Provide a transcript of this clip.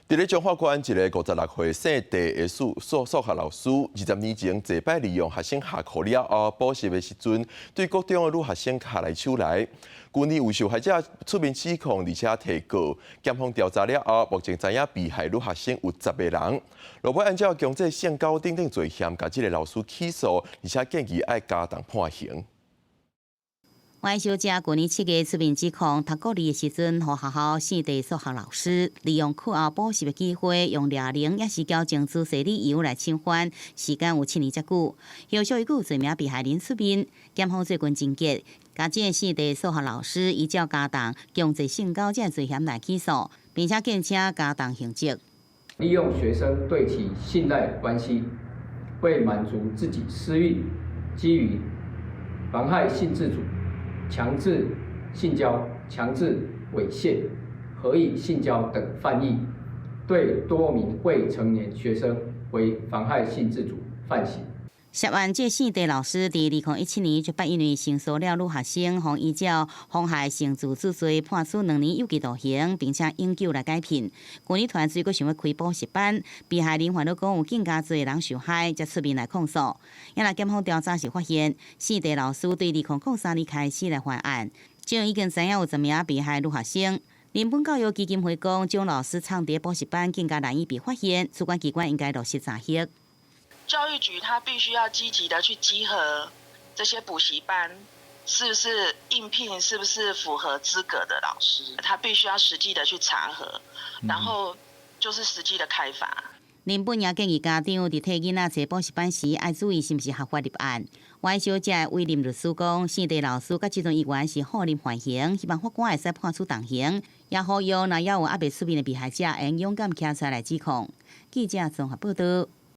佇咧彰化縣，一個56歲姓鄭的數學老師，20年前坐擺利用學生下課了後補習的時陣，對國中的女學生下來手來。舊年有受害者出面指控，而且提告，檢方調查了後，目前知影被害女學生有10個人。落尾按照強制性交等等罪嫌，共這个老師起訴，而且建議愛加重判刑。阮小姐舊年7月出面指控，讀國二的時陣，予學校姓鄭數學老師利用課後補習的機會，用掠鈴抑是矯正姿勢理由來侵犯，時間有7年遮久。後續伊閣有濟名被害人出面，檢方最近偵結，共這个姓鄭數學老師依照加重強制性交這罪嫌來起訴，並且建請加重刑責。利用學生對其信賴關係，為滿足自己私欲，基於妨害性自主、強制性交、強制猥褻、合意性交等犯意，對多名未成年學生為妨害性自主犯行。涉案這姓鄭老師，佇2017年就捌因為性騷擾女學生，予依照妨害性自主罪判處2年有期徒刑，並且永久來解聘。舊年傳出閣想欲開補習班，被害人煩惱講有更加濟人受害，才出面來控訴。也來檢方調查時發現，姓鄭老師對2003年開始來犯案，這已經知影有10名被害女學生。人本教育基金會講，將老師藏佇補習班更加難以被發現，主管機關應該落實查核。教育局他必須要積極的去稽核這些補習班，是不是應聘，是不是符合資格的老師，他必須要實際的去查核，然後就是實際的開罰。林本也建議家長佇替囡仔揣補習班時，愛注意是毋是合法入案。阮小姐委任律師講，姓鄭老師佮這陣議員是予人緩刑，希望法官會使判處重刑，也呼籲若猶有猶未出面的被害者，會勇敢站出來指控。記者綜合報道。